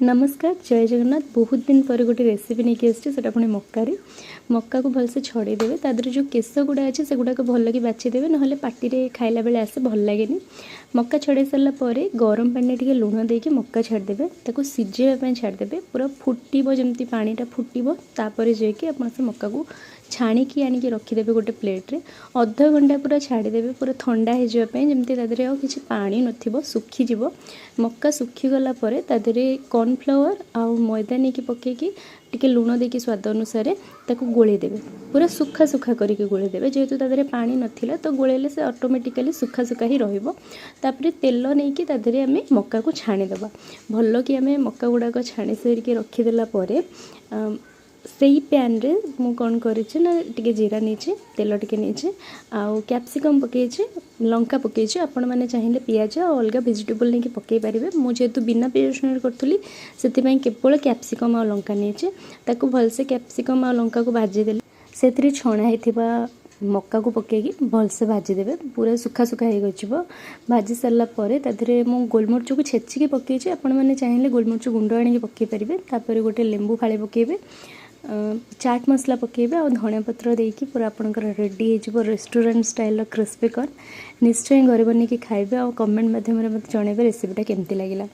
ନମସ୍କାର, ଜୟ ଜଗନ୍ନାଥ। ବହୁତ ଦିନ ପରେ ଗୋଟେ ରେସିପି ନେଇକି ଆସିଛି, ସେଟା ପୁଣି ମକାରେ। ମକାକୁ ଭଲସେ ଛଡ଼େଇ ଦେବେ। ତା ଦେହରେ ଯେଉଁ କେଶ ଗୁଡ଼ା ଅଛି, ସେଗୁଡ଼ାକ ଭଲକି ବାଛିଦେବେ, ନହେଲେ ପାଟିରେ ଖାଇଲା ବେଳେ ଆସେ, ଭଲ ଲାଗେନି। ମକା ଛଡ଼େଇ ସାରିଲା ପରେ ଗରମ ପାଣିରେ ଟିକେ ଲୁଣ ଦେଇକି ମକା ଛାଡ଼ିଦେବେ। ତାକୁ ସିଝେଇବା ପାଇଁ ଛାଡ଼ିଦେବେ। ପୁରା ଫୁଟିବ, ଯେମିତି ପାଣିଟା ଫୁଟିବ, ତାପରେ ଯାଇକି ଆପଣ ସେ ମକାକୁ ଛାଣିକି ଆଣିକି ରଖିଦେବେ ଗୋଟେ ପ୍ଲେଟ୍ରେ। ଅଧଘଣ୍ଟା ପୁରା ଛାଡ଼ିଦେବେ, ପୁରା ଥଣ୍ଡା ହେଇଯିବା ପାଇଁ, ଯେମିତି ତା ଦେହରେ ଆଉ କିଛି ପାଣି ନଥିବ, ଶୁଖିଯିବ। ମକା ଶୁଖିଗଲା ପରେ ତା ଦେହରେ କର୍ଣ୍ଣଫ୍ଲାୱାର ଆଉ ମଇଦା ନେଇକି ପକାଇକି, ଟିକେ ଲୁଣ ଦେଇକି ସ୍ୱାଦ ଅନୁସାରେ ତାକୁ ଗୋଳେଇ ଦେବେ। ପୁରା ଶୁଖା ଶୁଖା କରିକି ଗୋଳେଇ ଦେବେ। ଯେହେତୁ ତା ଦେହରେ ପାଣି ନଥିଲା, ତ ଗୋଳେଇଲେ ସେ ଅଟୋମେଟିକାଲି ଶୁଖା ଶୁଖା ହିଁ ରହିବ। ତାପରେ ତେଲ ନେଇକି ତା ଦେହରେ ଆମେ ମକାକୁ ଛାଣିଦେବା। ଭଲ କି ଆମେ ମକା ଗୁଡ଼ାକ ଛାଣି ସାରିକି ରଖିଦେଲା ପରେ ସେଇ ପ୍ୟାନ୍ରେ ମୁଁ କ'ଣ କରିଛି ନା, ଟିକେ ଜିରା ନେଇଛି, ତେଲ ଟିକେ ନେଇଛି ଆଉ କ୍ୟାପ୍ସିକମ୍ ପକାଇଛି, ଲଙ୍କା ପକାଇଛି। ଆପଣମାନେ ଚାହିଁଲେ ପିଆଜ ଆଉ ଅଲଗା ଭେଜିଟେବୁଲ୍ ନେଇକି ପକାଇ ପାରିବେ। ମୁଁ ଯେହେତୁ ବିନା ପିଆଜ ରସୁଣରେ କରୁଥିଲି, ସେଥିପାଇଁ କେବଳ କ୍ୟାପ୍ସିକମ୍ ଆଉ ଲଙ୍କା ନେଇଛି। ତାକୁ ଭଲସେ କ୍ୟାପ୍ସିକମ୍ ଆଉ ଲଙ୍କାକୁ ଭାଜିଦେଲି। ସେଥିରେ ଛଣା ହେଇଥିବା ମକାକୁ ପକାଇକି ଭଲସେ ଭାଜିଦେବେ, ପୁରା ଶୁଖା ଶୁଖା ହେଇଯିବ। ଭାଜି ସାରିଲା ପରେ ତା ଦେହରେ ମୁଁ ଗୋଲମରିଚକୁ ଛେଚିକି ପକାଇଛି। ଆପଣମାନେ ଚାହିଁଲେ ଗୋଲମରିଚ ଗୁଣ୍ଡ ଆଣିକି ପକାଇ ପାରିବେ। ତାପରେ ଗୋଟେ ଲେମ୍ବୁ ଫାଳେ ପକାଇବେ, ଚାଟ୍ ମସଲା ପକାଇବେ ଆଉ ଧଣିଆ ପତ୍ର ଦେଇକି ପୁରା ଆପଣଙ୍କର ରେଡ଼ି ହେଇଯିବ ରେଷ୍ଟୁରାଣ୍ଟ ଷ୍ଟାଇଲ୍ର କ୍ରିସ୍ପି କର୍ନ। ନିଶ୍ଚୟ ଘରେ ବନେଇକି ଖାଇବେ ଆଉ କମେଣ୍ଟ ମାଧ୍ୟମରେ ମୋତେ ଜଣାଇବେ ରେସିପିଟା କେମିତି ଲାଗିଲା।